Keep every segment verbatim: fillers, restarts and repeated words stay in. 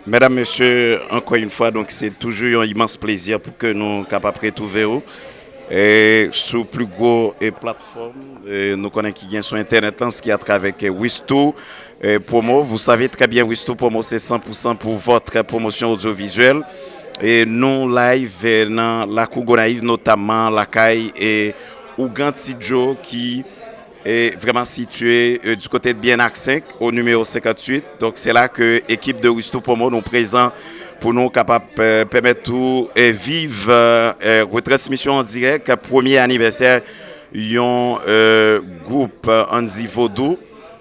Medam, mesye, ankò yon fwa, donk, se toujou yon imans plezi pou ke nou kapab retwouve w, e, sou pli gwo, e, platfòm, e, nou konnen ki gen sou entènèt lan, ki atravè, e, Wistou, e, Promo. Vous savez très bien, Wistou Promo, c'est cent pour cent pour votre promotion audiovisuelle. E nou live, e, nan lakou Gonayiv, notamman lakay, e, Ougan Ti Djo ki e, vrèman sitiye, e, du côté de Bien Ak senk, au numéro cinquante-huit. Donc, c'est là que équipe de Wistou Promo nou prezan pou nou kapab, e, pèmèt ou, e, viv, e, e, retransmisyon an dirèk premye anivèsè yon, e, gwoup, e, ann di vodou,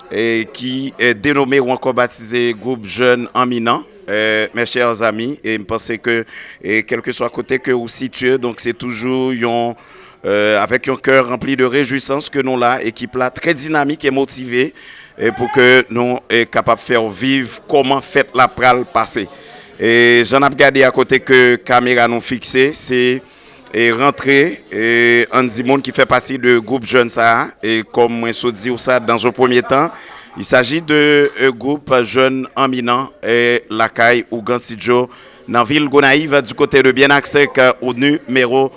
e, ki, e, denome ou ankò batize gwoup Jèn Anminan. E, mes chers amis, e m panse ke, e, kèlkeswa kote ke ou sitiye, donk se toujou yon, e, avèk yon kè ranpli de rejwisans ke nou la, ekip la trè dinamik e motive, e pou ke nou, e, kapab fè w viv kòman fèt la pral pase. E jan n ap gade a kote ke kamera nou fikse, se, e, rantre, e, ann di moun ki fè pati de gwoup jèn sa a, e kòm mwen sot di w sa dans un premier temps, il s'agit de, e, gwoup Jèn Anminan, e, lakay Ougan Ti Djo, nan vil Gonayiv, du côté de Bien Ak senk, e, au numéro,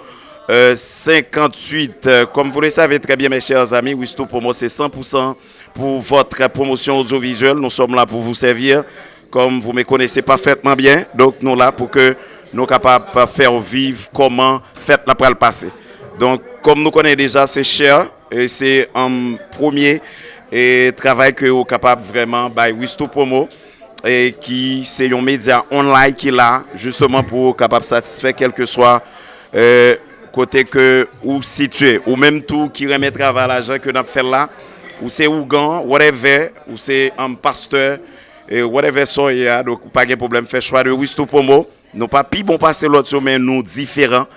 e, cinquante-huit. E, comme vous le savez très bien, mes chers amis, Wistou Promo, c'est cent pour cent pour votre promotion audiovisuelle. Nous sommes là pour vous servir, comme vous me connaissez parfaitement bien. Donk, nou la pou ke nou kapab fè w viv kòman fèt la pral pase. Donk, kòm nou konnen deja, se Share, e se, um, premye, e, travay ke ou kapab vrèman bay Wistou Promo, e ki se yon medya online ki la, jisteman, pou kapab satisfè kèlkeswa, e, kote ke ou sitiye, ou menm tou ki renmen travay la, jan ke n ap fè l la, ou se ougan, whatever, ou se, um, pastè, e whatever sa w ye a, donk ou pa gen pwoblèm, fè chwa de Wistou Promo. Nou pa pi bon pase lòt yo, men nou diferan.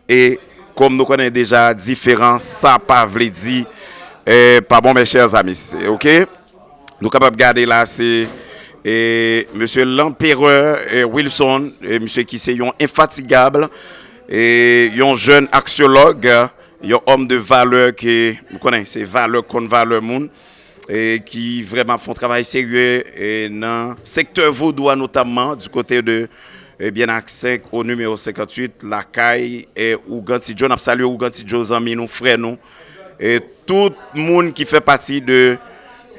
E kòm nou konnen deja, diferan, sa pa vle di, e, pa bon, mes chers amis. Ok? Nou kapab gade la, se, e, mesye Lanperè, e, Wilson, e, mesye ki se yon enfatigab, e, yon jèn aksyològ, yon òm de valè ke, nou konnen, se valè konn valè moun, e, ki vrèman ap fè yon travay serye, e, nan sektè vodou a, notamman, du côté de, e, Bien Ak senk, au numéro cinquante-huit, lakay, e, Ougan Ti Djo. N ap salye Ougan Ti Djo, zanmi nou, frè nou. E tout moun ki fè pati de,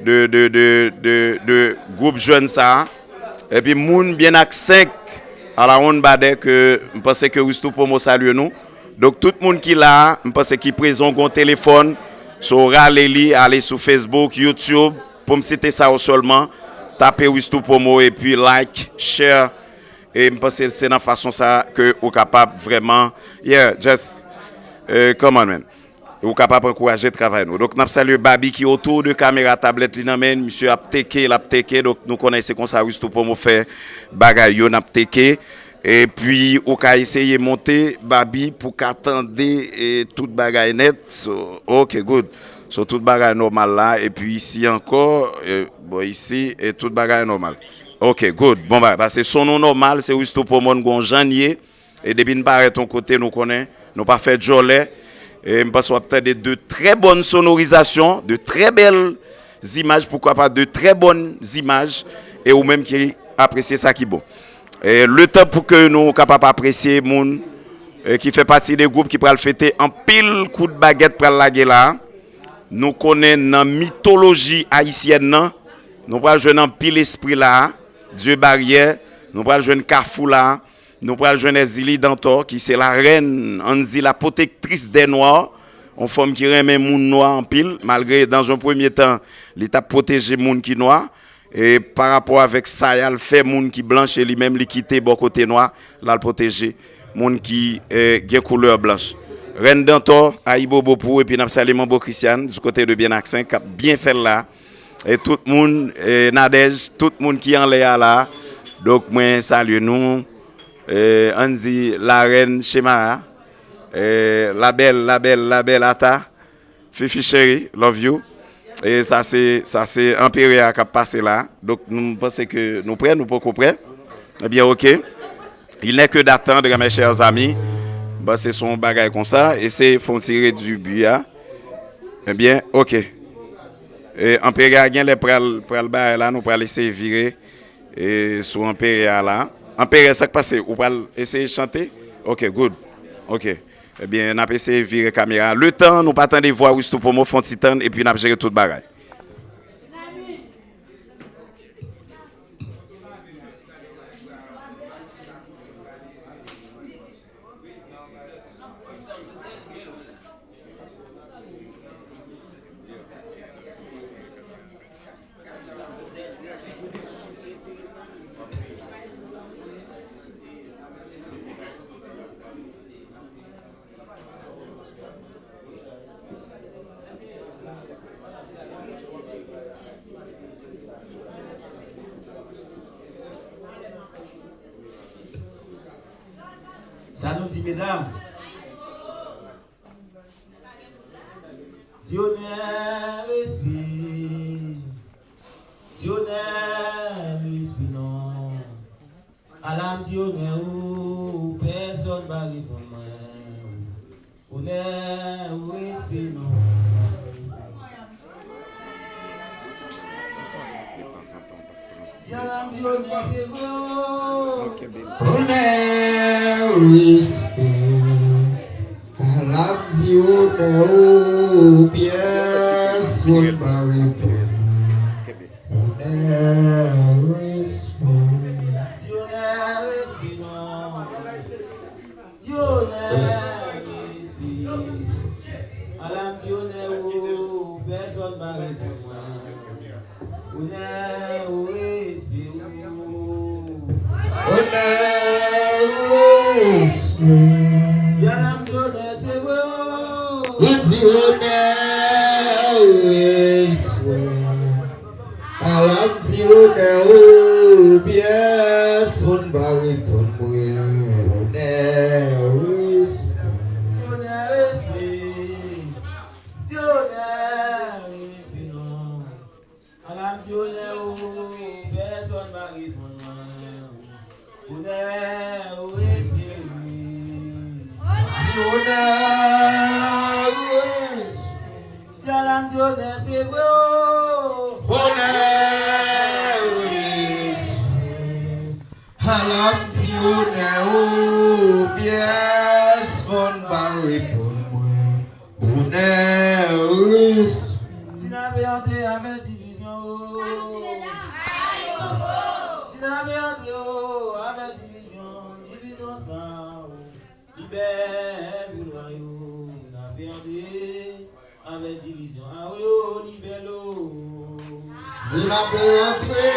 de, de, de, de, de gwoup jèn sa a. Epi moun Bien Ak senk, a la wonn badè ke m panse ke Wistou Promo salye nou. Donk, tout moun ki la a, m panse ki prezan, w gen yon telefòn, so rale li, ale sou Facebook, YouTube, pou m site sa yo sèlman, tape Wistou Promo, epi like, share, e m panse se nan fason sa ke ou kapab vrèman, yeah, just, e, come on, man. Ou kapab ankouraje travay nou. Donk, n ap salye Babi ki otou de kamera, tablèt li nan men, misye ap teke, l ap teke. Donk, nou konnen se konsa Wistou Promo fè bagay yo, n ap teke. Epi, ou ka eseye monte, Babi, pou ka tande, e, tout bagay nèt. So, ok, good. So, tout bagay nòmal la. Epi, isi ankò, e, bon, isi, e, tout bagay nòmal. Ok, good. Bon, ba, pase son nou nòmal, se Wistou Promo n gon jan n ye. E depi n parèt yon kote, nou konnen, nou pa fè djòlè. E m panse w ap tande de trè bòn sonorizasyon, de trè bèl zimaj, poukwa pa de trè bòn zimaj, e ou menm ki apresye sa ki bon. E letan pou ke nou kapab apresye moun, e ki fè pati de gwoup ki pral fete anpil kout bagèt pral lage la a, nou konnen nan mitoloji ayisyèn nan, nou pral jwenn anpil espri la a, dye baryè, nou pral jwenn kafou la a, nou pral jwenn Èzili Dantò, ki se la rèn, ann di la protectrice des Noirs, yon fanm ki renmen moun nwa anpil, malgre dans un premier temps, li t ap pwoteje moun ki nwa, e pa rapò avèk sa y al fè moun ki blanch, e li menm li kite bò kote nwa, l al pwoteje moun ki, e, gen koulè blanch. Rèn Dantò, ayibobo pou ou, epi n ap salye Manbo Christian, du côté de Bien Ak senk, k ap byen fè l la. E tout moun, e, Nadège, tout moun ki anlè a la. Donk, mwen salye nou. E, ann di, la rèn Chema a. E, la bèl, la bèl, la bèl Ata. Fifi cheri, love you. E sa se, sa se anperè a k ap pase la. Donk, nou, m panse ke nou prè, nou poko prè. Ebyen, oke. Il n'est que d'attendre, mes chers amis. M panse se yon bagay konsa. Eseye fè yon ti redui bi a. Ebyen, oke. E, anperè a genlè pral, pral bay la, nou pral eseye vire, e, sou anperè a la. Anperè, sa k pase? Ou pral eseye chante? Oke, good. Oke. Ebyen, n ap eseye vire kamera a. Letan nou pa tande vwa Wistou Pwomo, fè yon ti tann, epi n ap jere tout bagay. Sa nou di, medam? Di onè, respe. Di onè, respe non. Ala m di onè ou, pèsonn pa reponn mwen. Onè ou, respe non. Di ala m di onè, se vre o. Onè, respe. Ala m di onè ou, pyès moun pa reponn. Onè, respe. Di onè, respe non. Di onè, respe. Ala m di onè ou, pèsonn pa reponn mwen. Onè ou, respe ou. Onè ou, respe. Di ala m di onè, se vre o. Ou di onè ou, respe. Ala m di onè ou, pyès moun pa reponn mwen. Onè ou, respe. Di onè, respe. Di onè, respe non. Ala m di onè ou, pèsonn pa reponn mwen. Onè ou, respe wi. Di onè ou, respe. Di ala m di onè, se vre o. Onè ou, respe. Ala m di onè ou, pyès moun pa reponn mwen. Onè ou, respe. Di n ap antre avèk divizyon o. Di n ap antre o avèk divizyon, divizyon sa o. Li bèl pou nou a yo, n ap antre avèk divizyon a yo, li bèl o. Di n ap antre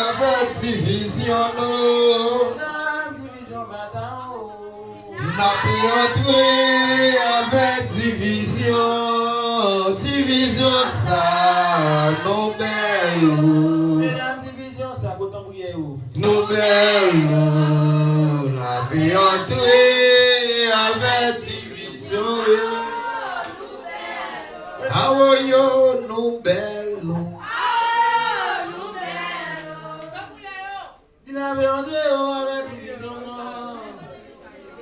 avèk divizyon nou. Medam, divizyon pa ta o. N ap antre avèk divizyon, divizyon sa nou bèl o. Medam, divizyon sa, kote tanbouyè yo? Nou bèl non, n ap antre avèk divizyon yo. Awoyo, nou bèl non. Di n ap antre yo avèk divizyon non.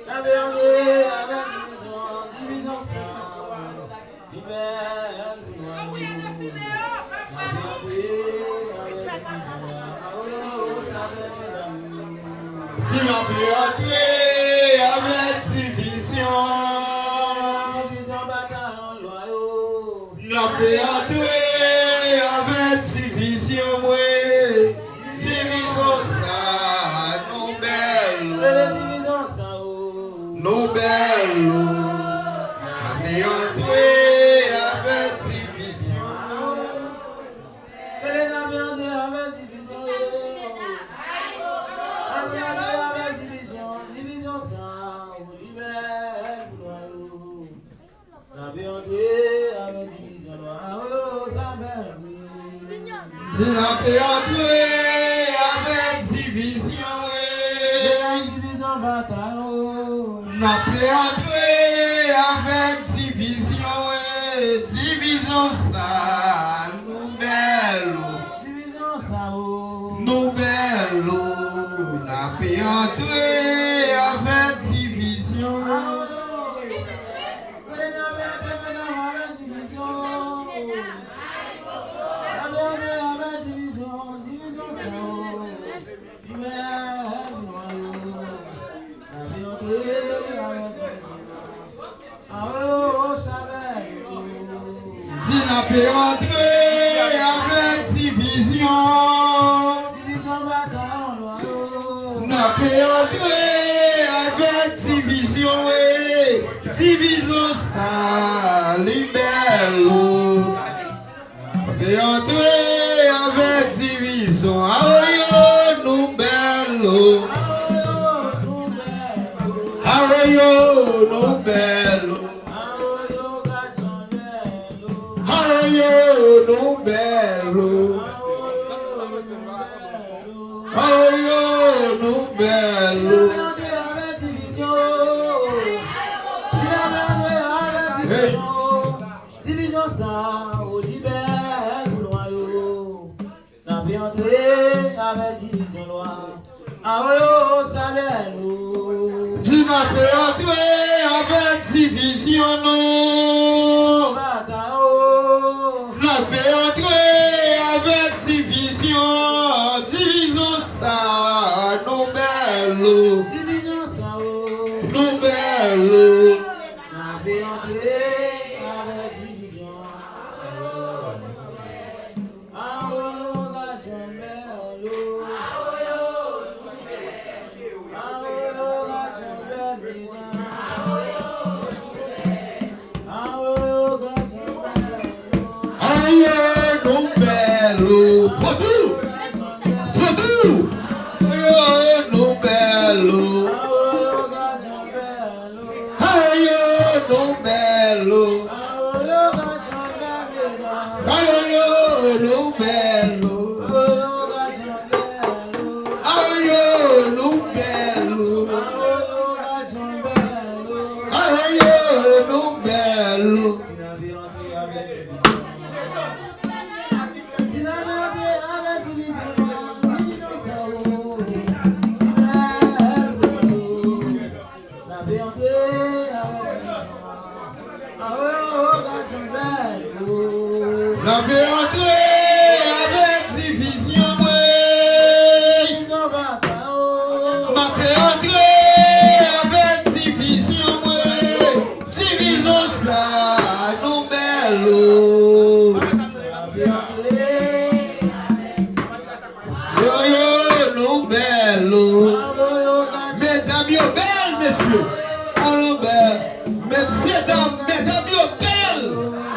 N ap antre avèk divizyon, divizyon sa. Li bèl pou nou. Di n ap antre avèk divizyon. Divizyon pa ta yon lwa yo. N ap antre avèk divizyon mwen. Divizyon sa, nou bèl o. Rele divizyon sa o. Nou bèl o. N ap antre avèk divizyon. Rele n ap antre avèk divizyon. N ap antre avèk divizyon. Divizyon sa o. Li bèl pou nou a yo. N ap antre avèk divizyon nou a yo, sa bèl wi. Di n ap antre avèk divizyon wi. Divizyon pa ta o. N ap antre avèk divizyon wi. Divizyon sa. Antre avè divizyon. Kote n ap antre, medam, avè divizyon? N ap antre avè divizyon, divizyon sa yo. Li bèl pou nou yo. N ap antre avè divizyon. Di n ap antre avè divizyon. N ap antre avè divizyon, wi. Divizyon sa, li bèl, o. N ap antre avè divizyon. Awoyo, nou bèl, o. Awoyo, nou bèl, o. Awoyo, nou bèl, o. Awoyo, nou bèl, o. Hey. Divizyon sa, o, li bèl pou nwa yo. N ap antre avè divizyon nwa. Awoyo, sa bèl, o. Di n ap antre avè divizyon nou. Bata, o. N ap antre avè divizyon. Divizyon sa, nou bèl, o. Divizyon sa, o. Nou bèl, o. N ap antre avè divizyon. Awoyo, gad jan bèl, o. Awoyo, gad jan bèl, medam. Awoyo, gad jan bèl, o. Awoyo, nou bèl, o. Vodou! Vodou! Awoyo, nou bèl, o. Awoyo, gad jan bèl, o. Awoyo, nou bèl, o. Awoyo, gad jan bèl, medam. Awoyo, nou bèl, o. Awoyo, gad jan bèl, o. Awoyo, nou bèl, o. Awoyo, gad jan bèl, o. Awoyo, nou bèl, o. Ti n ap antre avè divizyon. Ti n ap antre avè divizyon, divizyon sa, o. Li bèl pou nou. N ap antre avè divizyon. Awoyo, gad jan bèl, o. N ap antre avè divizyon, mwen. Divizyon bata, o. M ap antre avè divizyon, mwen. Divizyon sa, nou bèl, o. N ap antre. Yo, yo, nou bèl, o. Medam yo bèl, mesye. A, nou bèl. Mesye, dam, medam yo bèl.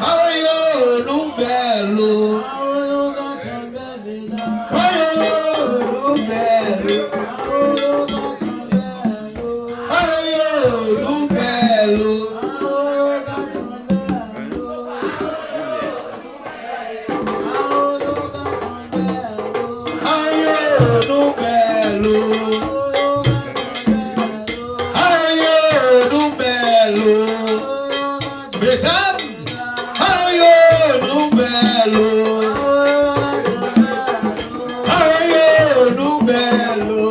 A, yo, nou bèl, o. A, yo, nou bèl, o. A, yo, nou bèl, o. Awoyo, nou bèl, o. Awoyo, nou bèl, o. Medam, awoyo, nou bèl, o. Awoyo, nou bèl, o.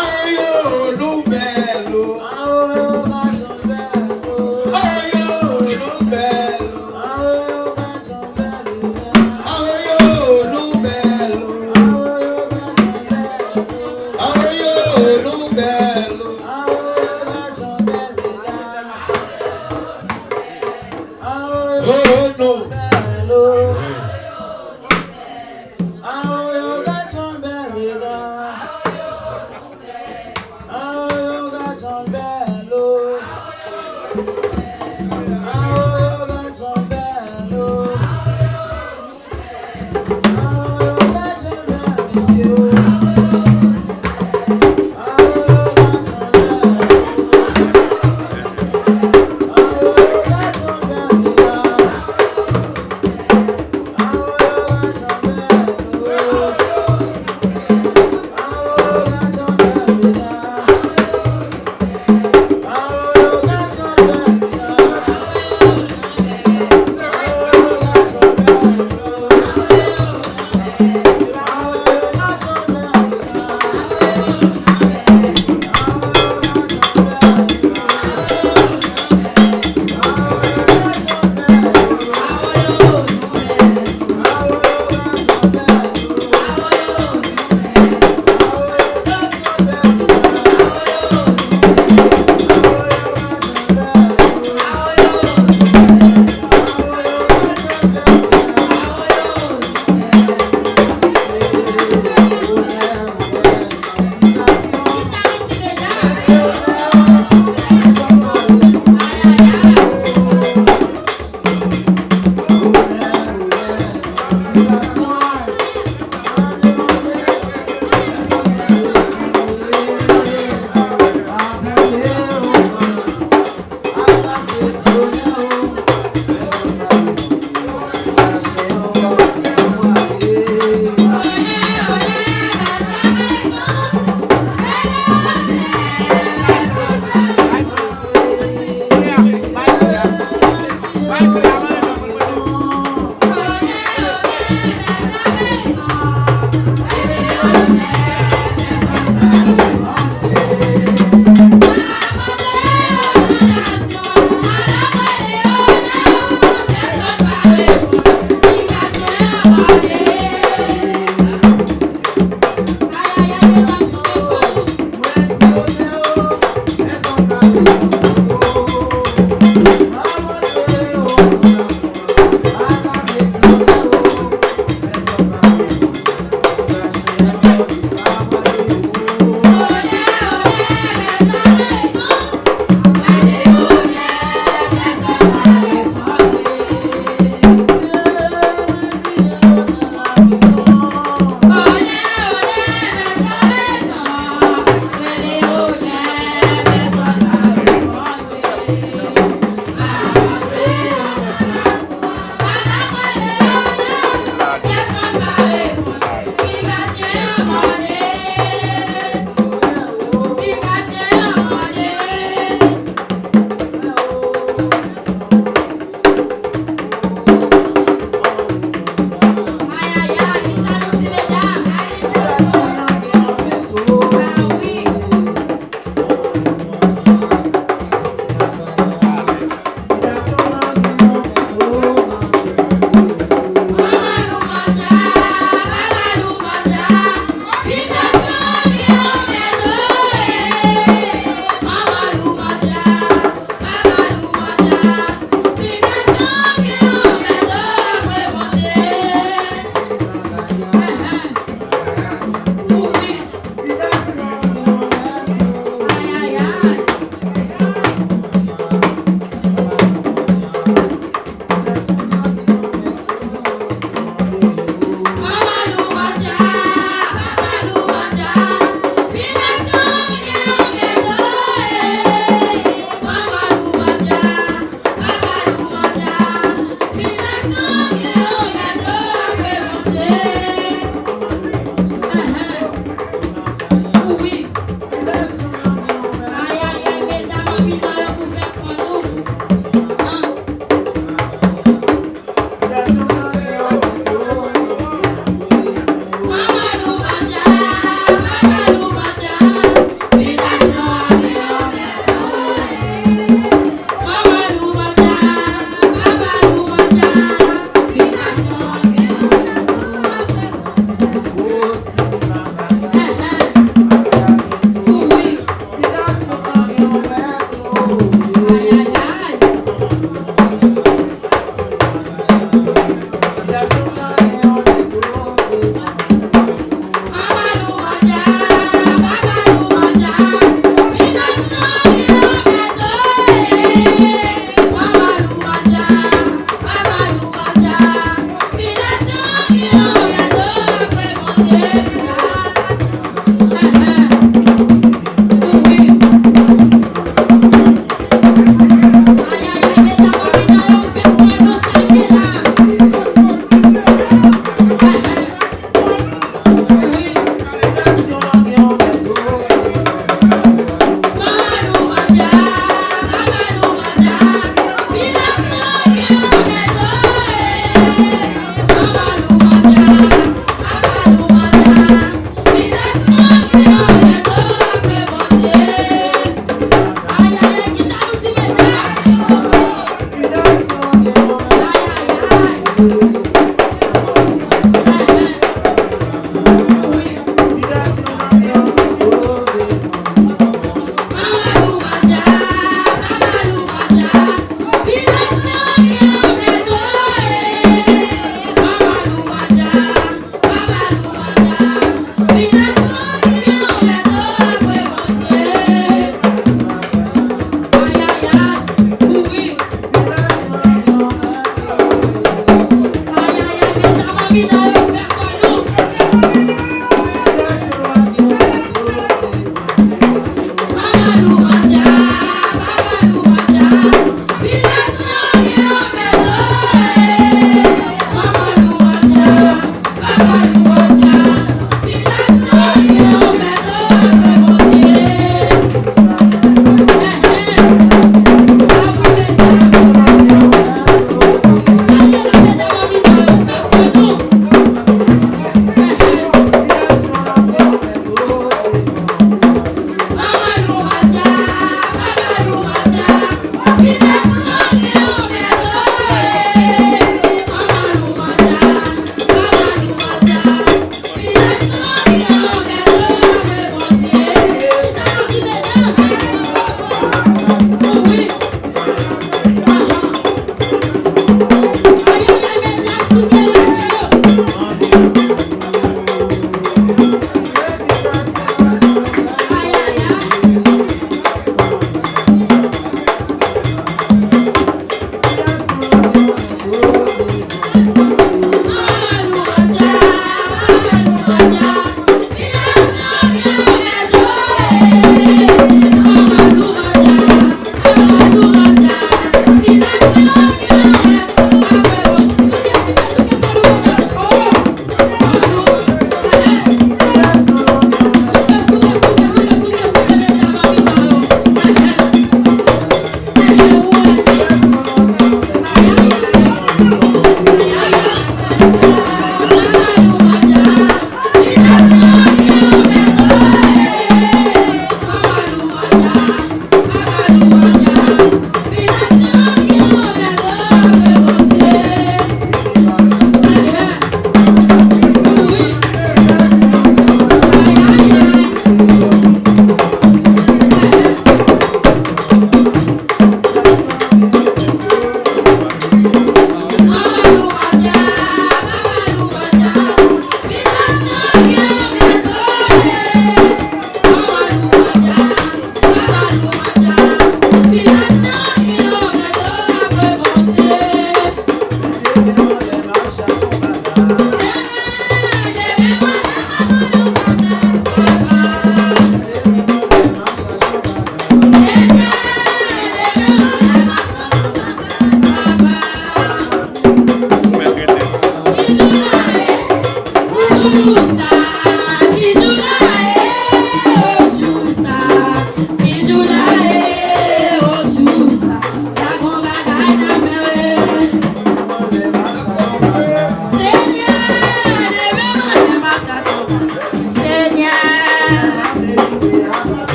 Awoyo, nou bèl, o. Awoyo, nou bèl, o. Awoyo, nou bèl, o. Awoyo, nou bèl, o. Oh, no. Awoyo, gad jan bèl, medam. Awoyo, gad jan bèl, o. Awoyo, gad jan bèl, o. Awoyo, gad jan bèl, mesye, o. Awoyo, gad jan bèl, o. Awoyo, gad jan bèl, medam.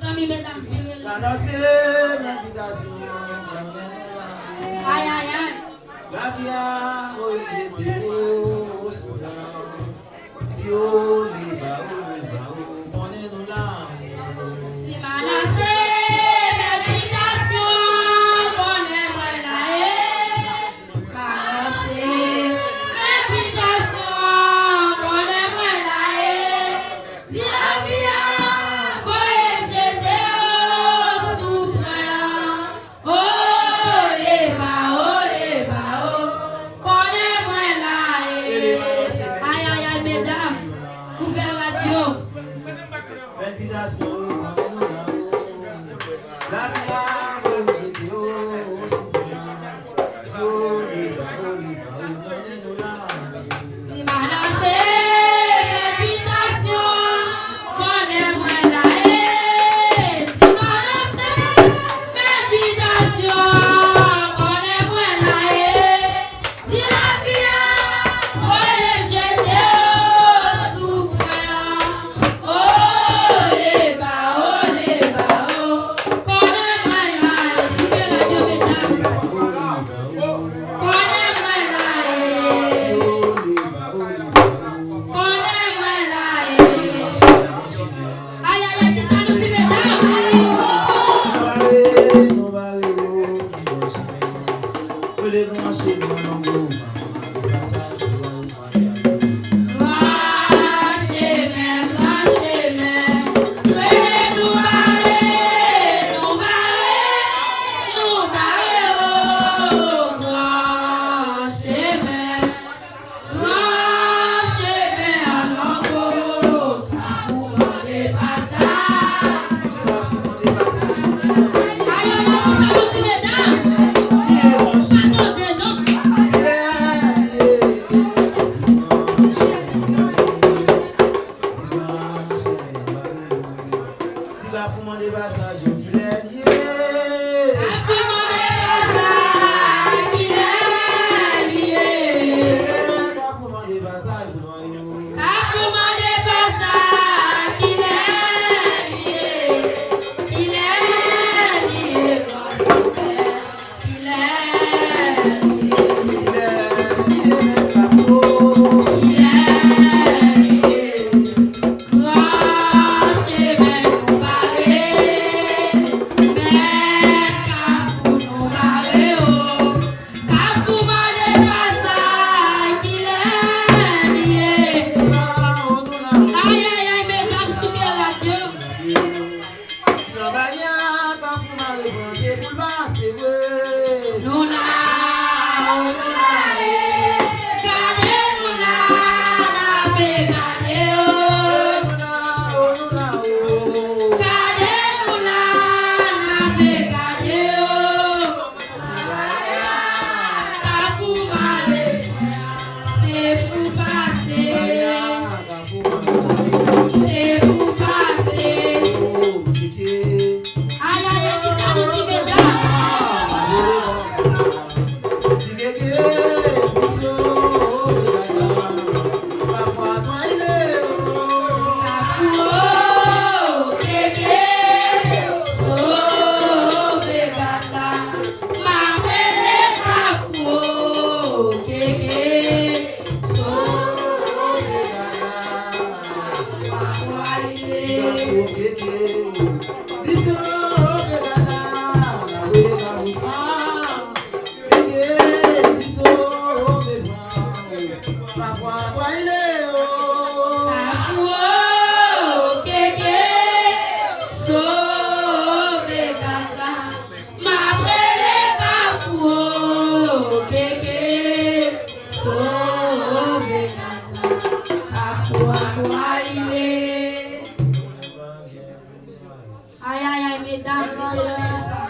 Mezanmi, medam, vire l. Ay, ay, ay. Di yo leba, o leba, o, konnen nou la. Ti Manase, met bitasyon, konnen mwen la, e. Manase, met bitasyon, konnen mwen la, e. Di lavi a, voye jete yo sou pwen an. Oleba, oleba, o, konnen mwen la, e. Ay, ay, ay, medam, ouvè radyo. Ti Manase, met bitasyon, konnen mwen la, e. Ti Manase, met bitasyon, konnen mwen la, e. Di lavi a, voye jete yo sou pwen an. Oleba, oleba, o, konnen mwen la, e. Koupe radyo, medam. Konnen mwen la, e. Konnen mwen la, e. Ay, ay, ay, kisa nou di, medam? Gran chemen, gran chemen, rele nou bare, nou bare, nou bare, o. Gran chemen nou bare, men kafou nou bare o. Kafou mande pasaj, kilè li ye? Ayayay, medam, souke rad yo. Ti nan baya, Kafou mare pran, se pou l pase vre. Nou la, nou la, e. Gade nou la, n ape gade yo. Nou la, o, nou la, o. Gade nou la, n ape gade yo. Kafou mare, se pou pase. Se pou pase. Ayayay, ki sa nou di, medam? Kafou, o, keke, sove gata. M ap rele Kafou, o, keke, sove gata. Kafou, keke, sove gata. Kafou, o, keke, sove gata. M ap rele Kafou, o, keke, sove gata. Kafou a Twayilè. Ayayay, medam, fè konnen sa.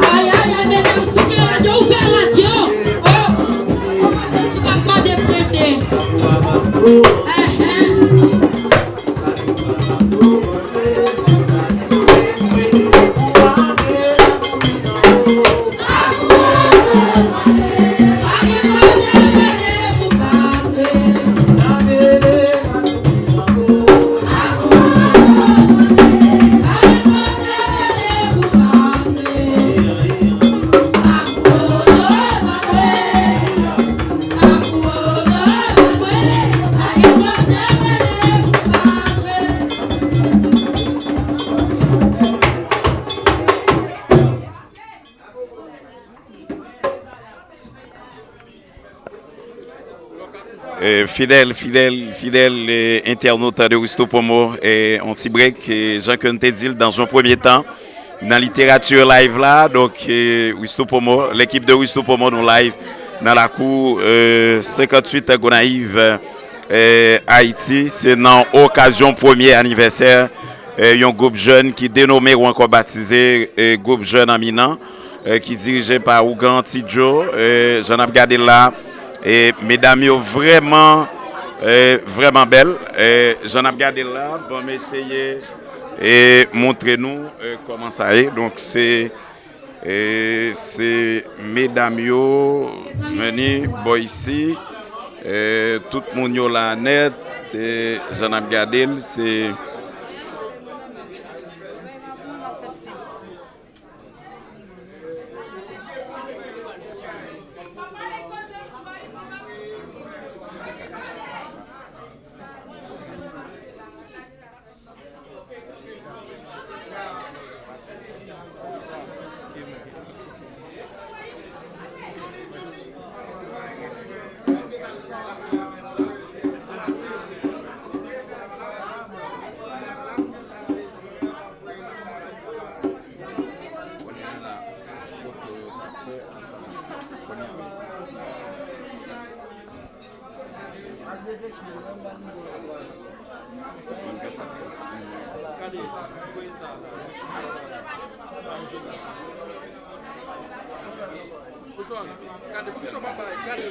Ay, ay, ay, medam, si gen radyo, ouvè radyo. Oh, nou p ap mande prete. Ehe. E, fidèl, fidèl, fidèl, e, entènot de Risto Promo, e, on ti break, e, jan ke n te di l, dans un premier temps, nan literati live la, donk, e, Risto Promo, lekip de Risto Promo, nou live nan lakou, e, senkanntuit Gonayiv, e, Ayiti. Se nan okazyon premye anivèsè, e, yon gwoup jèn ki denome ou ankò batize, e, gwoup jèn Anminan, e, ki dirije pa Ougan Ti Djo, e, jan n ap gade l la, e, medam yo vrèman, e, vrèman bèl, e, jan n ap gade l la, ban m eseye, e, montre nou, e, kòman sa ye. Donk, se, e, se medam yo, vini, bò isi, e, tout moun yo la nèt, e, jan n ap gade l, se Gade, voye sa. Wilson, gade, Wilson pa bay, gade,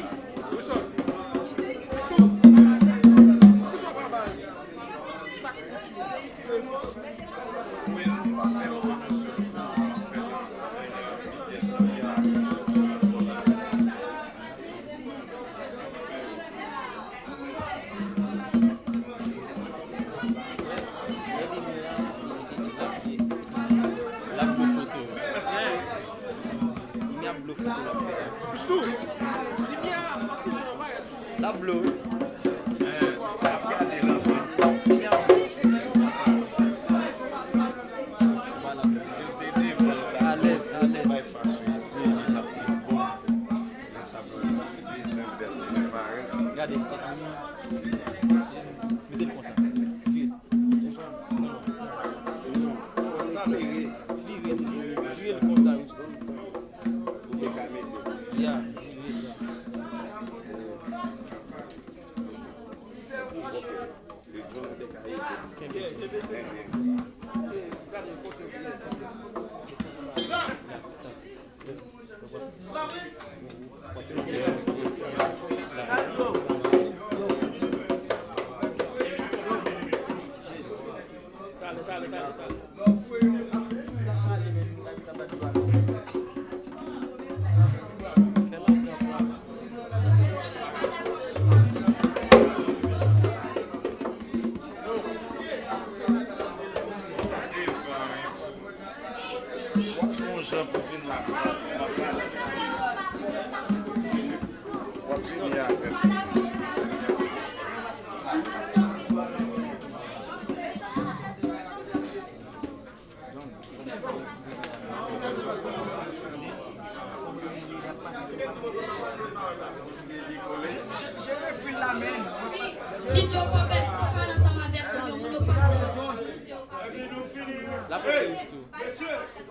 Wilson. Wilson, Wilson pa bay. Sak. L ap blofe foto. Limyè ap blofe foto l ap fè. Limyè a, yon ti jan parèt sou. L ap blofe wi. Limyè ap blofe. Alèz, alèz. Gade. Mete l konsa. Vire. Non, non. Vire. Vire l konsa, wi. Ya, vire. Kenbe. W ap fè yon jan pou vin la. W ap vini avè m. Si Djo fò bèl, fò pale ansanm avèk yon moun ou pase. L ap oke, Risto.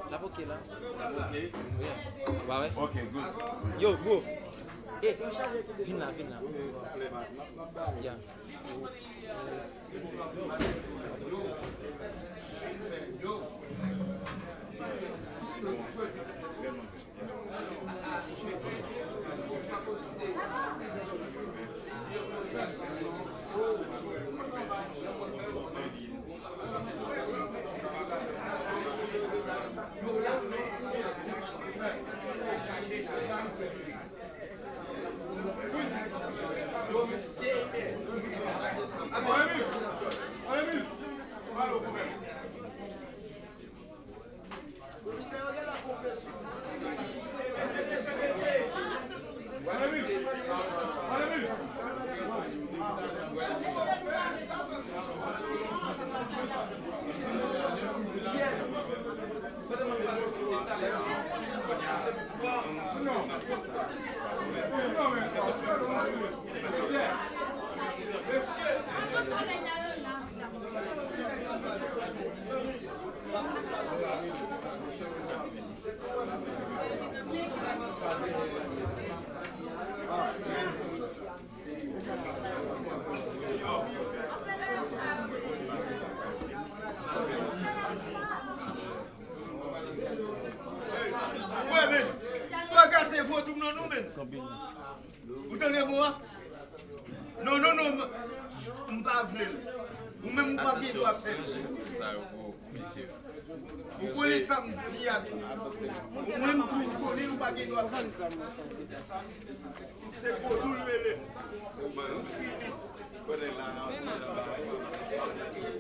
L ap oke la. L ap oke? Wi. Ba wè. Ok, good. Yo, bro. Psst. Eh, vin la, vin la. Ya. Wè, men, pa gate vodou m non, nou, men. Ou tande mo a? Non, non, non, m, m pa vle l. Ou menm ou pa gen dwa fè l. Ou konnen sa m di a tou. Ou menm tou ou konnen ou pa gen dwa fè l. Se vodou l rele.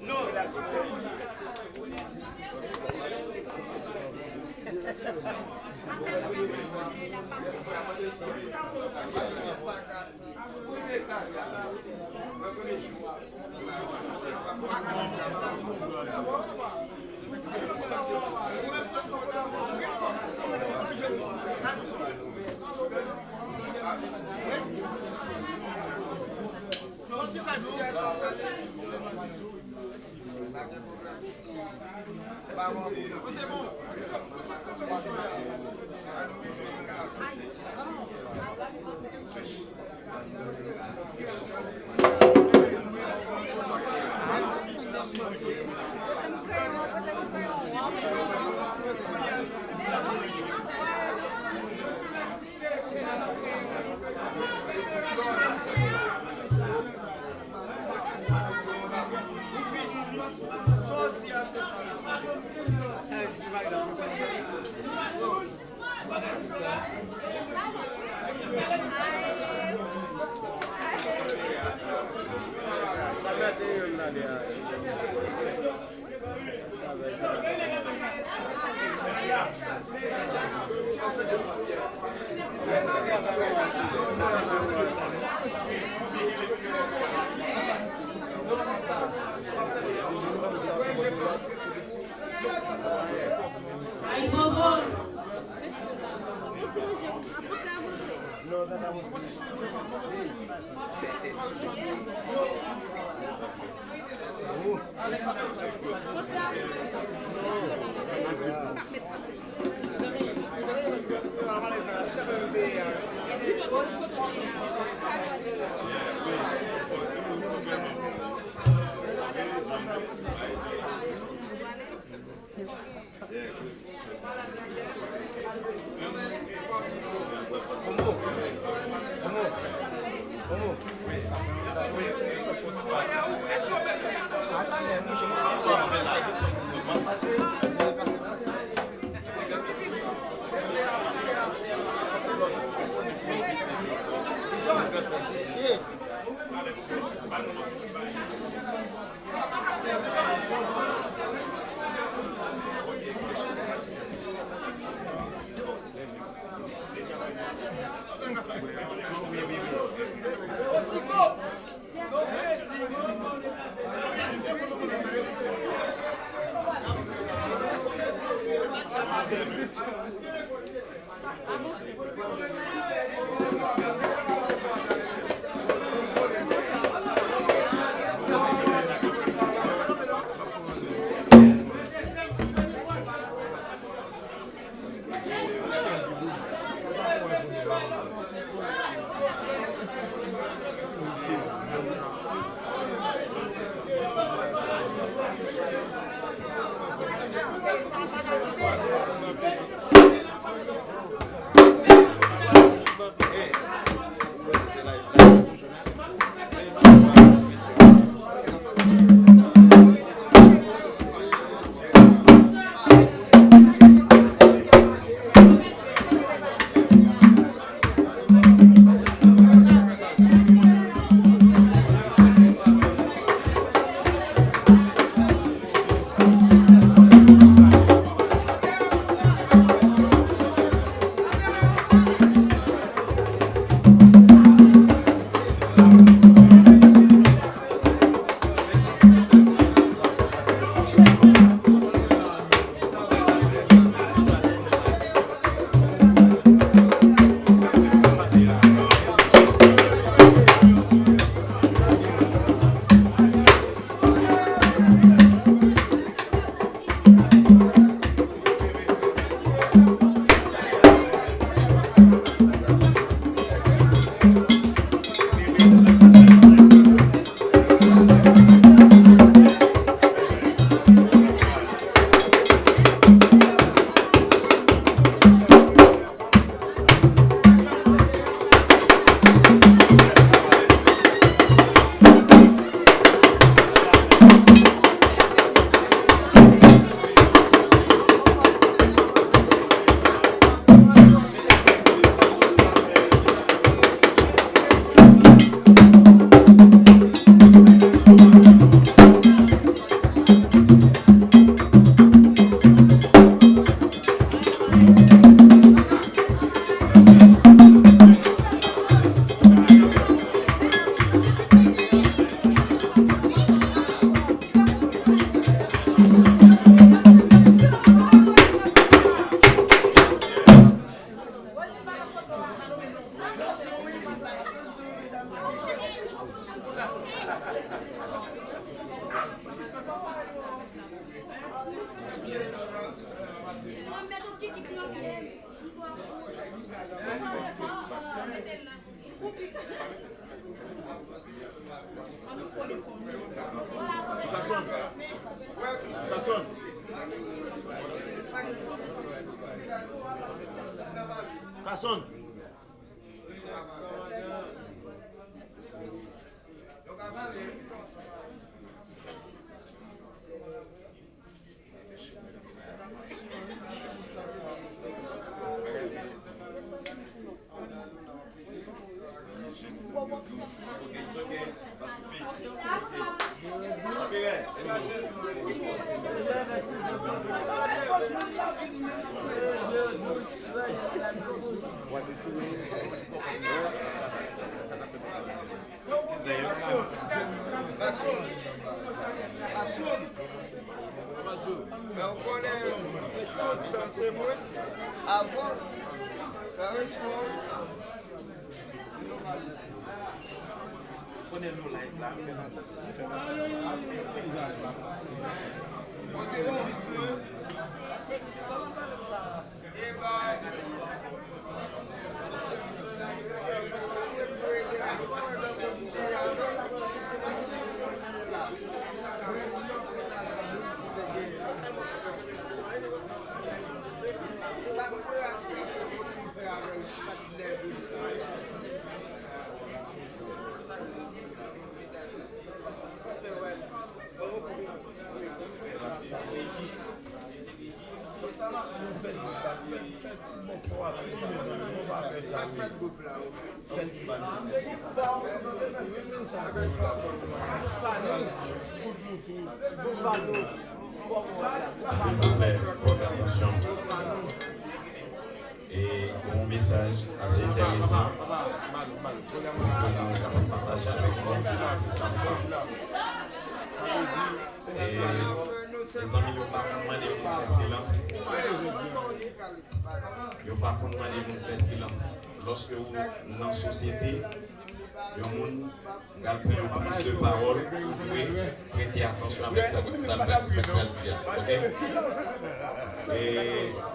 Non. Ou fini, wi. Sa w di a, se sa. Ay, bobo! Pèsonn. Pèsonn. Pèsonn. Ok, it's ok. Ça suffit. Ok. Ok, ouais. Eskize yo. Men w konnen, tout tan se mwen. Avan, Karis Fon. Konnen nou live la, fè m atansyon, fè m atansyon. Silvouplè, pòte atansyon. E yon mesaj ase enteresan pou ke nou kapab pataje avèk moun ki nan asistans lan. E, mezanmi, yo pa konn mande moun fè silans. Yo pa konn mande moun fè silans. Lòske ou nan sosyete, yon moun pral pran yon priz de pawòl, ou dwe prete atansyon avèk sa, sa l pral, sa l pral di a. Ok? E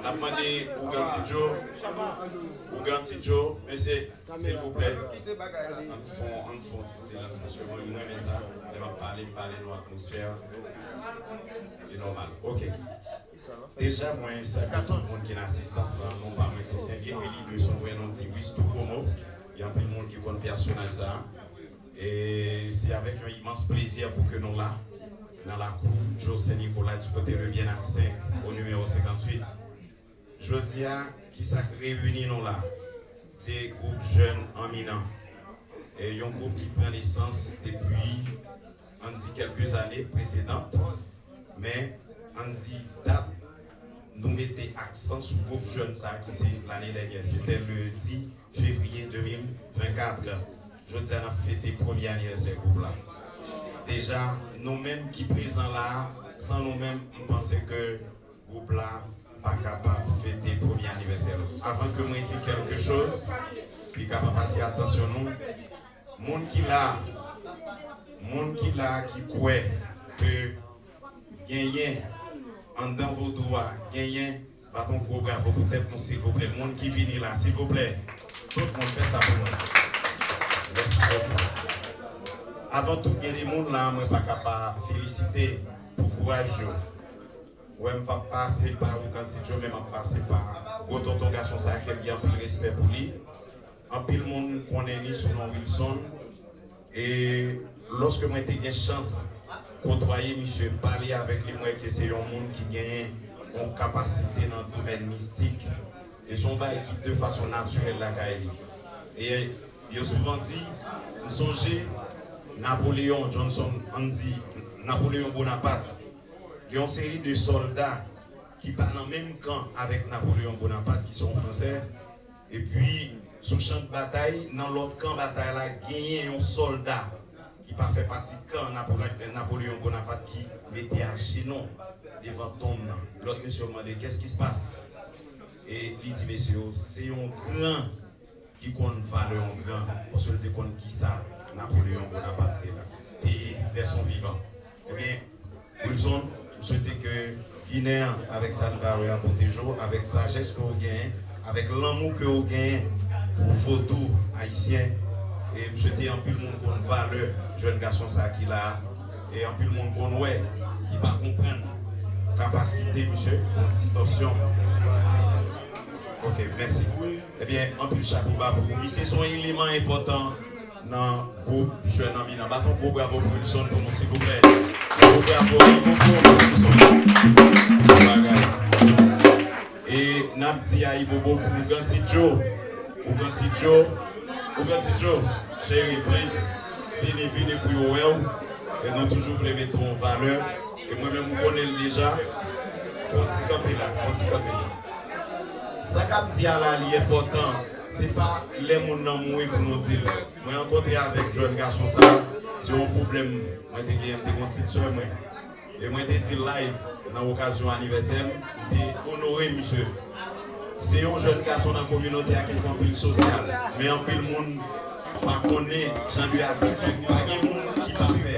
n ap mande Ougan Ti Djo, Ougan Ti Djo, mesye, silvouplè, ann fè, ann fè yon ti silans, paske mwen, mwen renmen sa, lè m ap pale, m pale nan atmosfè, li nòmal. Ok. Deja, mwen salye tout moun ki nan asistans lan. Non pa mwen se Saint Guy Willy de son vrè non Tiwis Toukomo. Gen anpil moun ki konn pèsonaj sa. E se avèk yon imans plezi pou ke nou la, nan lakou Joe Saint Nicolas, du côté de Bien ak senk, o nimewo senkantuit. Jodi a, kisa k reyini nou la? Se gwoup jèn Anminan. E yon gwoup ki pran nesans depi, ann di, kèlke zane presedan, men ann di dat nou mete aksan sou gwoup jèn sa a ki se lane dènyè, se te le dis février deux mille vingt-quatre. Jodi a n ap fete premye anivèsè gwoup la. Deja, nou menm ki prezan la a, san nou menm, m panse ke gwoup la pa kapab fete premye anivèsè l. Avan ke mwen di kèlke choz ki kapab atire atansyon nou, moun ki la, moun ki la ki kwè ke genyen anndan vodou a, genyen, bat yon gwo bravo pou tèt nou, silvouplè. Moun ki vini la, silvouplè. Tout moun fè sa pou mwen. Mèsi bokou. Avan tou, gen de moun la, mwen pa ka pa felisite pou kouraj yo. Wè, m p ap pase pa Ougan Ti Djo, men m ap pase pa gwo tonton gason sa a ke m gen anpil respè pou li. Anpil moun konnen li sou non Wilson. E lòske mwen te gen chans kotwaye misye, pale avèk li, m wè ke se yon moun ki genyen yon kapasite nan domèn mistik. E se yon bagay ki de fason natirèl lakay li. E yo souvan di, m sonje Napoleyon Johnson, ann di Napoleyon Bonapat, gen yon seri de sòlda ki pa nan menm kan avèk Napoleyon Bonapat, ki se yon Fransè. Epi, sou chan batay, nan lòt kan batay la, genyen yon sòlda ki pa fè pati kan Napo-, Napoleyon Bonapat ki mete ajenou devan tonm nan. Lòt mesye yo mande, "Qu'est-ce qui se passe?" E li di, "Mesye yo, se yon gran ki konn valè yon gran, paske l te konn kisa Napoleyon Bonapat te la, te ye dè son vivan." Ebyen, Wilson, m swete ke Ginen an, avèk sa l ba wè a, pwoteje w, avèk sajès ke w genyen, avèk lanmou ke w genyen pou vodou ayisyen. E m swete anpil moun konn valè jèn gason sa a ki la a. E anpil moun konn wè, ki pa konprann kapasite misye, yon distòsyon. Ok, mèsi. Ebyen, anpil chapo ba pou ou. Misye se yon eleman enpòtan nan gwoup jèn Anminan. Bat yon gwo bravo pou Wilson pou nou, silvouplè. Gwo bravo, ayibobo pou Wilson. Bon bagay. E n ap di ayibobo pou Ougan Ti Djo. Ougan Ti Djo. Ougan Ti Joe, cheri, please, vini, vini pou yo wè w. E nou toujou vle mete w an valè. E mwen menm, ou konnen l deja. Fè yon ti kanpe la, fè yon ti kanpe. Sa k ap di a la, li enpòtan. Se pa lè moun nan mouri pou nou di l. Mwen rankontre avèk jèn gason sa a, se yon pwoblèm mwen te genyen, m te gen yon ti sè mwen. E mwen te di l live nan okazyon anivèsè m, m te onore misye. Se yon jèn gason nan kominote a ki fè anpil sosyal, men anpil moun pa konnen jan de atitid. Pa gen moun ki pafè.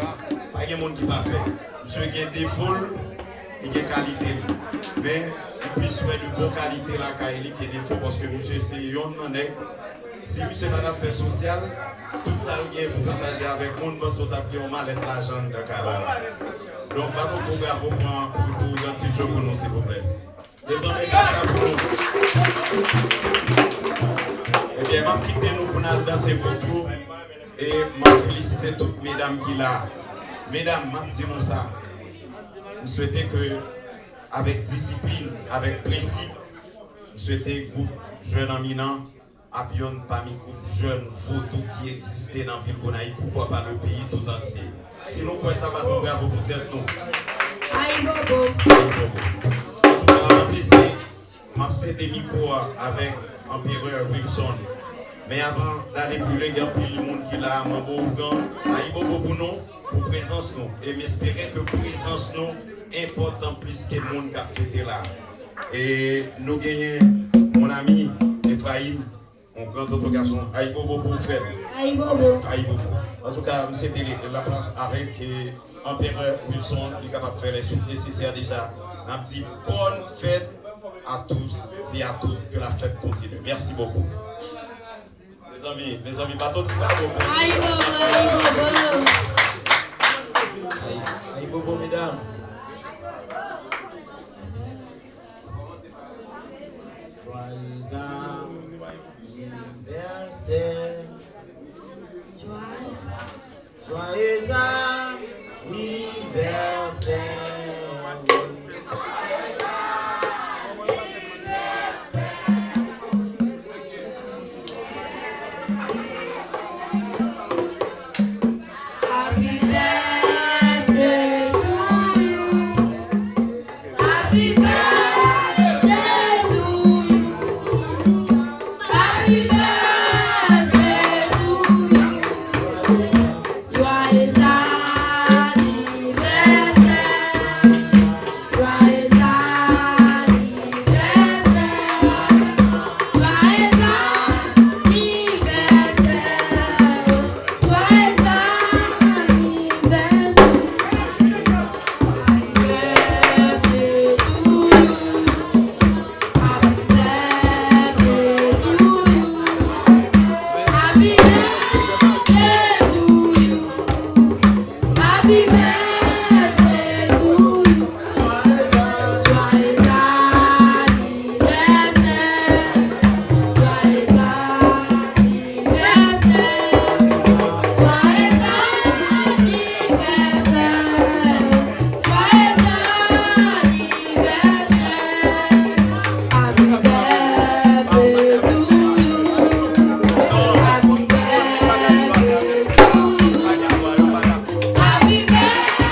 Pa gen moun ki pafè. Misye gen defo l, li gen kalite l. Men, m plis wè de bon kalite lakay li ke defo, paske misye se yonn nan nèg, si misye pa t ap fè sosyal, tout sa l gen pou pataje avèk moun, m panse w t ap gen yon malèt lajan anndan kay la la. Donk, baton pou bravo pou, pou, pou Ougan Ti Joe pou nou, silvouplè. Mezanmi, fè sa pou nou. Ebyen, m ap kite nou pou n al danse vodou. E m ap felisite tout medam ki la. Medam, m ap di nou sa. M swete ke avèk disiplin, avèk prensip, m swete gwoup Jèn Anminan ap yonn pami gwoup jèn vodou ki egziste nan vil Gonayiv, poukwa pa le peyi tout antye. Si nou kwè sa, bat yon bravo pou tèt nou. Ayibobo. Ayibobo. Antouka, avan m lese, m ap sede mikwo a avèk Anperè Wilson. Men avan n ale pi lwen, gen anpil moun ki la, manbo Ougan, ayibobo pou nou, pou prezans nou. E m espere ke prezans nou enpòtan plis ke moun k ap fete la. E nou genyen mon ami Efrayim, yon gran tonton gason. Ayibobo pou ou, frè m. Ayibobo. Ayibobo. Antouka, m sede laplas avèk, eh, Anperè Wilson, li kapab fè lè souf nesesè deja. N ap di bonne fête à tous et à toutes, que la fête continue. Merci beaucoup. Mezanmi, mezanmi, bat yon ti bravo pou Ayibobo, ayibobo. Ayibobo, medam. Joyeux anniversaire. Joyeux anniversaire. Happy birthday to you. Happy birthday to you. Happy birthday to you. Joyeux anniversaire. Joyeux anniversaire. Joyeux anniversaire. Joyeux anniversaire. Happy birthday to you. Happy birthday to you. Happy birthday to you. Happy birthday to you. Joyeux anniversaire. Joyeux anniversaire. Joyeux anniversaire. Joyeux anniversaire. Happy birthday to you. Happy birthday to you. Happy birthday.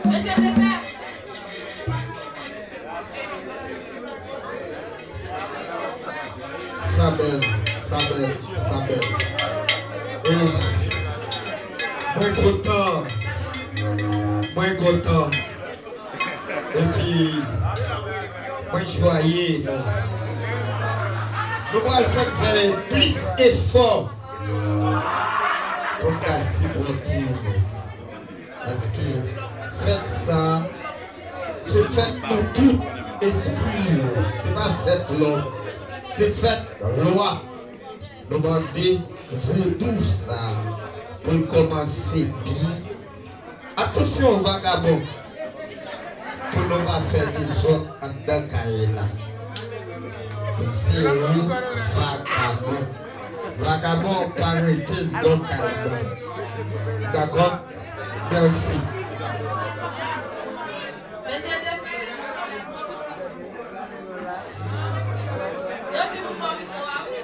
Mesye te fè. Sa bèl, sa bèl, sa bèl. Yes. Mwen kontan. Mwen kontan. Epi, mwen jwaye nou. Nou pral fè, fè plis efò pou n ka sipòte nou. Paske fèt sa, se fèt nou tout espri yo. Se pa fèt lòt. Se fèt lwa. Nou mande vodou sa pou l kòmanse byen. Atansyon, vagabon, pou nou pa fè dezòd anndan kay la. Zewo vagabon. Vagabon pa rete anndan kay mwen. Dakò? Mèsi. Mesye te fè. Yo di pou m pran mikwo a, wi.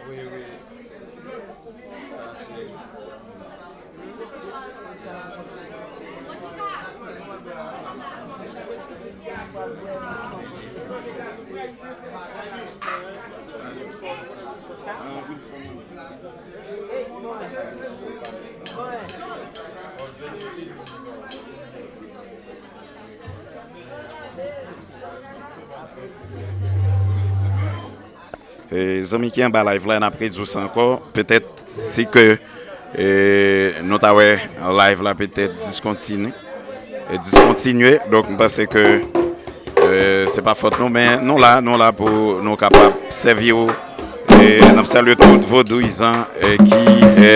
Wi, wi. Sa se. E, zanmi ki anba live la, n ap redi w sa ankò. Petèt si ke, e, nou ta wè live la petèt diskontinye, e, diskontinye. Donk, m panse ke, e, se pa fòt nou, men nou la, nou la pou nou kapab sèvi w. E, n ap salye tout vodouyizan, e, ki, e,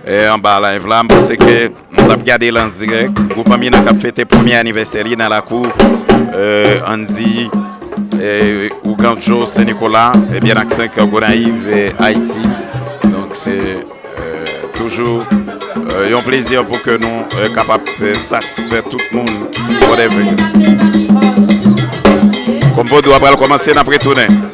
e, anba live la. M panse ke Nou t ap gade l an dirèk. Gwoup Anmina k ap fete premye anivèsè li nan lakou, euh, Andy, euh, Ouganjo, Sen Nikola, ebyen ak senk Gonayiv, euh, Ayiti. Donk, se, euh, toujou, euh, yon plezi pou ke nou, euh, kapab, euh, satisfè tout moun ki whatever. Kòm vodou a pral kòmanse, n ap retounen.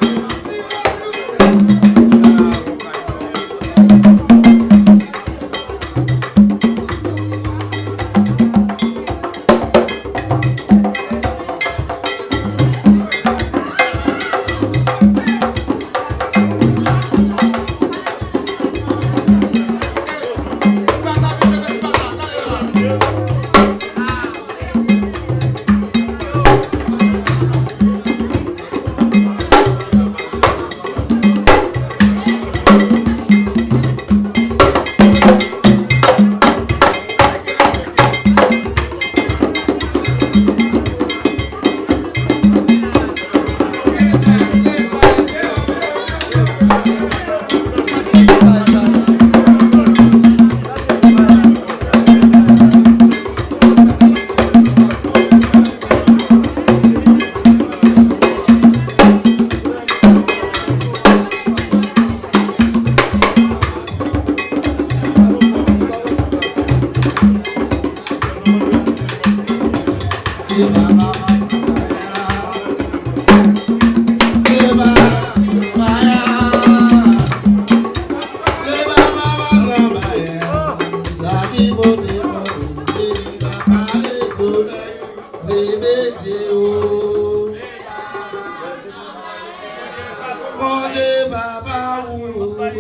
Bondye papa ou. Woy,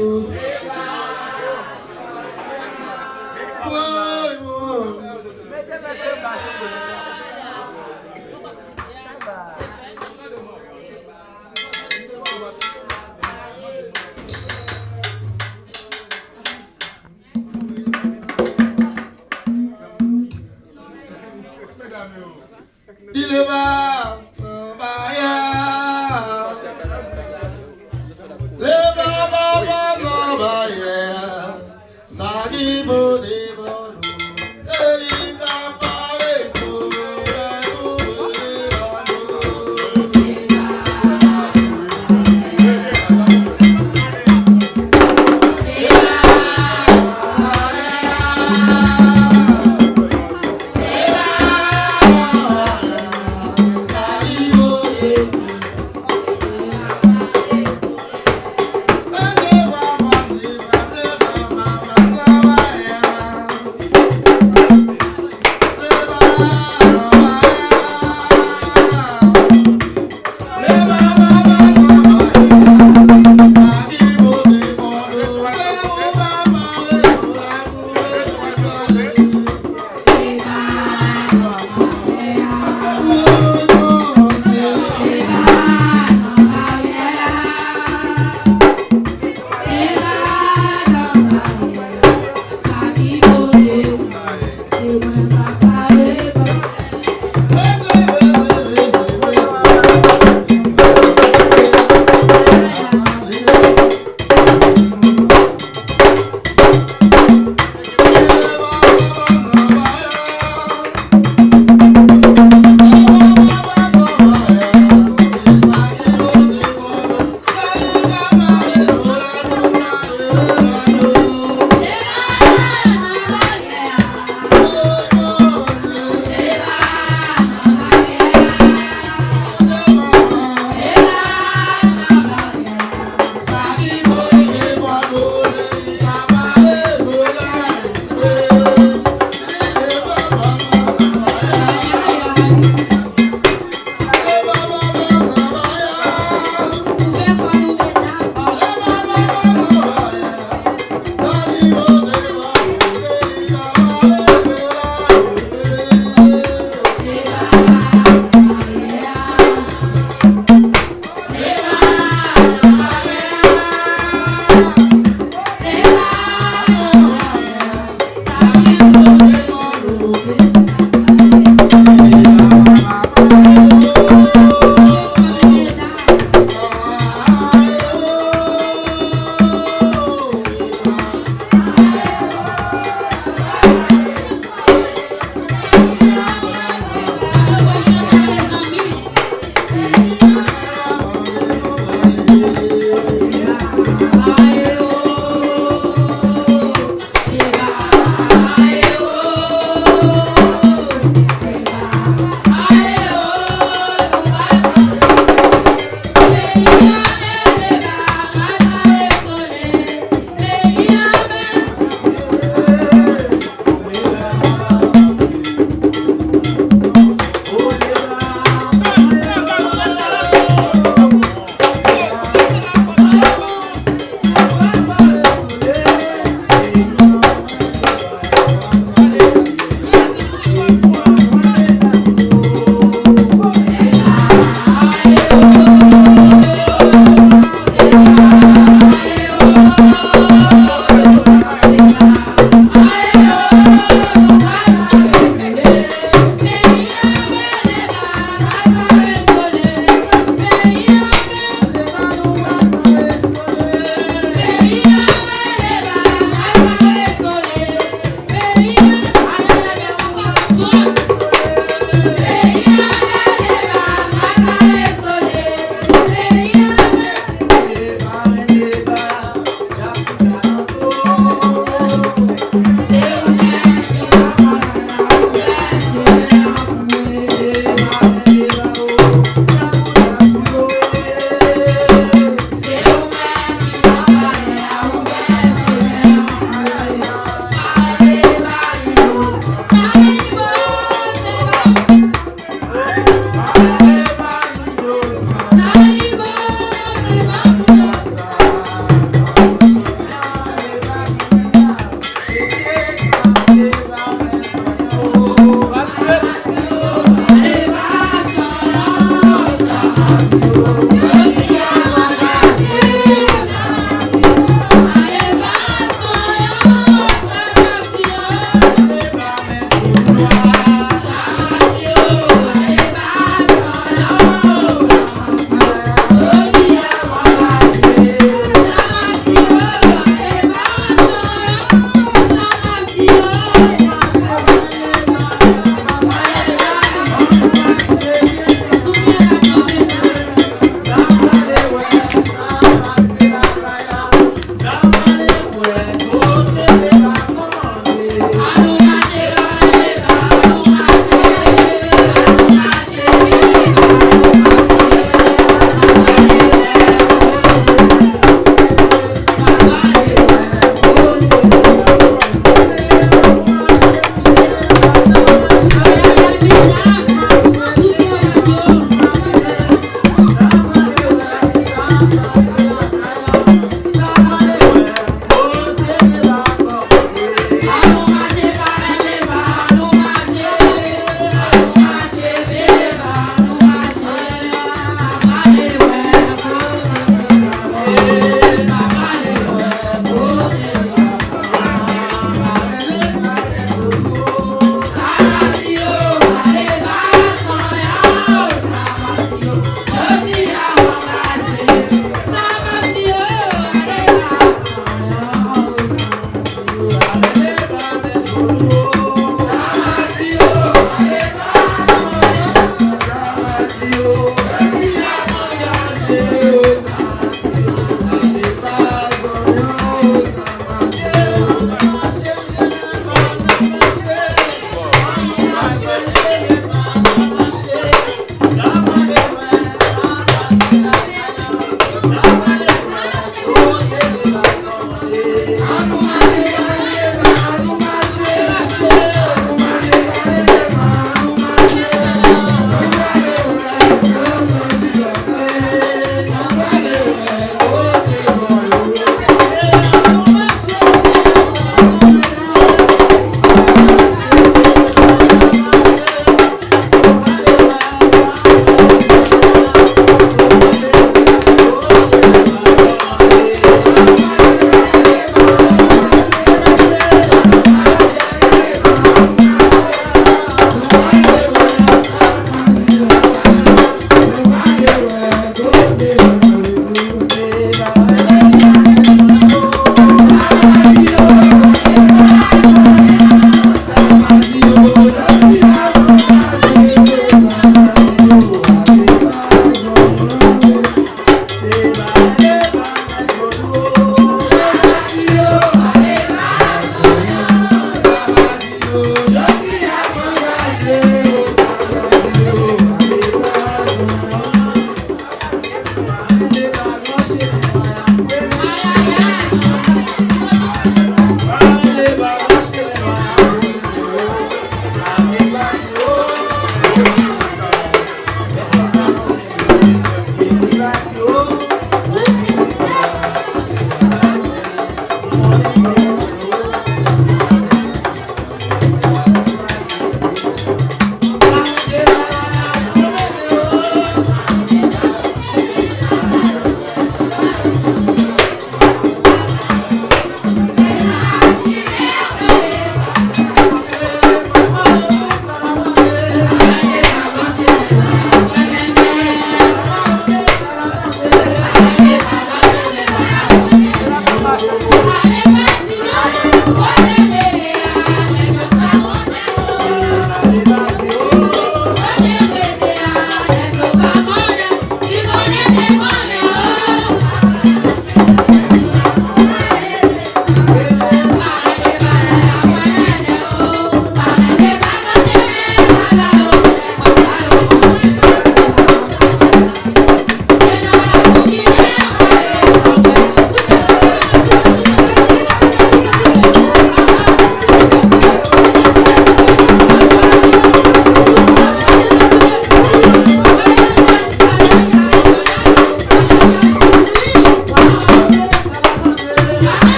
woy. Di leva nan bayè. Leva papa nan bayè. Sa ki pote ban nou. Se li k ap pare solèy pou brele ban nou.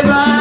Eba,